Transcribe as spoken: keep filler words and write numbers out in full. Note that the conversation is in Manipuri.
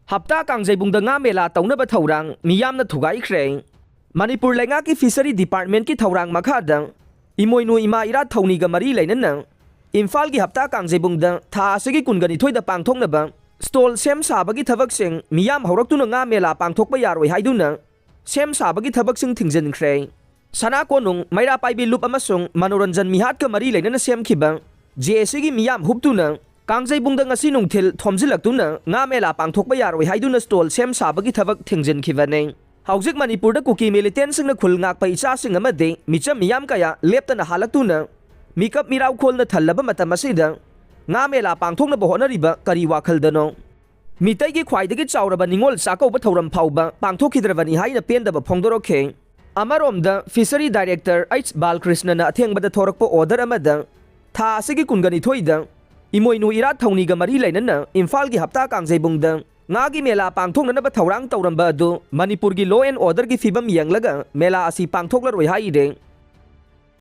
ꯍꯞꯇꯥ ꯀꯥꯡꯖꯩꯕꯨꯡꯗ ꯉꯥ ꯃꯦꯂꯥ ꯇꯧꯅꯕ ꯊꯧꯔꯥꯡ ꯃꯤꯌꯥꯝꯅ ꯊꯨꯒꯥꯏꯈ꯭ꯔꯦ꯫ ꯃꯅꯤꯄꯨꯔ ꯂꯩꯉꯥꯛꯀꯤ ꯐꯤꯁꯔꯤ ꯗꯤꯄꯥꯔꯠꯃꯦꯟꯠꯀꯤ ꯊꯧꯔꯥꯡ ꯃꯈꯥꯗ ꯏꯃꯣꯏꯅꯨ ꯏꯃꯥ ꯏꯔꯥꯠ ꯊꯧꯅꯤꯒ ꯃꯔꯤ ꯂꯩꯅꯅ ꯏꯝꯐꯥꯜꯒꯤ ꯍꯞꯇꯥ ꯀꯥꯡꯖꯩꯕꯨꯡꯗ ꯊꯥ ꯑꯁꯤꯒꯤ ꯀꯨꯟꯒ ꯅꯤꯊꯣꯏꯗ ꯄꯥꯡꯊꯣꯛꯅꯕ ꯁ꯭ꯇꯣꯜ ꯁꯦꯝ ꯁꯥꯕꯒꯤ ꯊꯕꯛꯁꯤꯡ ꯃꯤꯌꯥꯝ ꯍꯧꯔꯛꯇꯨꯅ ꯉꯥ ꯃꯦꯂꯥ ꯄꯥꯡꯊꯣꯛꯄ ꯌꯥꯔꯣꯏ ꯍꯥꯏꯗꯨꯅ ꯁꯦꯝ ꯁꯥꯕꯒꯤ ꯊꯕꯛꯁꯤꯡ ꯊꯤꯡꯖꯤꯟꯈ꯭ꯔꯦ꯫ ꯁꯅꯥ ꯀꯣꯅꯨꯡ, ꯃꯩꯔꯥ ꯄꯥꯏꯕꯤ ꯂꯨꯞ ꯑꯃꯁꯨꯡ ꯃꯅꯣꯔꯟꯖꯟ ꯃꯤꯍꯥꯠꯀ ꯃꯔꯤ ꯂꯩꯅꯅ ꯁꯦꯝꯈꯤꯕ ꯖꯦ ꯑꯦ ꯁꯤꯒꯤ ꯃꯤꯌꯥꯝ ꯍꯨꯞꯇꯨꯅ ꯀꯥꯡꯖꯩꯕꯨꯡꯗ ꯉꯁꯤ ꯅꯨꯡꯊꯤꯜ ꯊꯣꯝꯖꯤꯜꯂꯛꯇꯨꯅ ꯉꯥ ꯃꯦꯂꯥ ꯄꯥꯡꯊꯣꯛꯄ ꯌꯥꯔꯣꯏ ꯍꯥꯏꯗꯨꯅ ꯁ꯭ꯇꯣꯜ ꯁꯦꯝ ꯁꯥꯕꯒꯤ ꯊꯕꯛ ꯊꯤꯡꯖꯤꯟꯈꯤꯕꯅꯤ꯫ ꯍꯧꯖꯤꯛ ꯃꯅꯤꯄꯨꯔꯗ ꯀꯨꯀꯤ ꯃꯤꯂꯤꯇꯦꯟꯁꯤꯡꯅ ꯈꯨꯜ ꯉꯥꯛꯄ ꯏꯆꯥꯁꯤꯡ ꯑꯃꯗꯤ ꯃꯤꯆꯝ ꯃꯤꯌꯥꯝ ꯀꯌꯥ ꯂꯦꯞꯇꯅ ꯍꯥꯜꯂꯛꯇꯨꯅ ꯃꯤꯀꯞ ꯃꯤꯔꯥꯎꯈꯣꯜꯅ ꯊꯜꯂꯕ ꯃꯇꯝ ꯑꯁꯤꯗ ꯉꯥ ꯃꯦꯂꯥ ꯄꯥꯡꯊꯣꯛꯅꯕ ꯍꯣꯠꯅꯔꯤꯕ ꯀꯔꯤ ꯋꯥꯈꯜꯗꯅꯣ? ꯃꯤꯇꯩꯒꯤ ꯈ꯭ꯋꯥꯏꯗꯒꯤ ꯆꯥꯎꯔꯕ ꯅꯤꯉꯣꯜ ꯆꯥꯛꯀꯧꯕ ꯊꯧꯔꯝ ꯐꯥꯎꯕ ꯄꯥꯡꯊꯣꯛꯈꯤꯗ꯭ꯔꯕꯅꯤ ꯍꯥꯏꯅ ꯄꯦꯟꯗꯕ ꯐꯣꯡꯗꯣꯔꯛꯈꯤ꯫ ꯑꯃꯔꯣꯝꯗ, ꯐꯤꯁꯔꯤ ꯗꯥꯏꯔꯦꯛꯇꯔ ꯑꯩꯆ ꯕꯥꯂꯀ꯭ꯔꯤꯁꯅꯅ ꯑꯊꯦꯡꯕꯗ ꯊꯣꯔꯛꯄ ꯑꯣꯔꯗꯔ ꯑꯃꯗ ꯊꯥ ꯑꯁꯤꯒꯤ ꯀꯨꯟꯒ ꯅꯤꯊꯣꯏꯗ ꯏꯃꯣꯏꯅꯨ ꯏꯔꯥꯠ ꯊꯧꯅꯤꯒ ꯃꯔꯤ ꯂꯩꯅꯅ ꯏꯝꯐꯥꯜꯒꯤ ꯍꯞꯇꯥ ꯀꯥꯡꯖꯩꯕꯨꯡꯗ ꯉꯥꯒꯤ ꯃꯦꯂꯥ ꯄꯥꯡꯊꯣꯛꯅꯅꯕ ꯊꯧꯔꯥꯡ ꯇꯧꯔꯝꯕ ꯑꯗꯨ ꯃꯅꯤꯄꯨꯔꯒꯤ law and orderꯒꯤ ꯐꯤꯕꯝ ꯌꯦꯡꯂꯒ ꯃꯦꯂꯥ ꯑꯁꯤ ꯄꯥꯡꯊꯣꯛꯂꯔꯣꯏ ꯍꯥꯏꯔꯦ꯫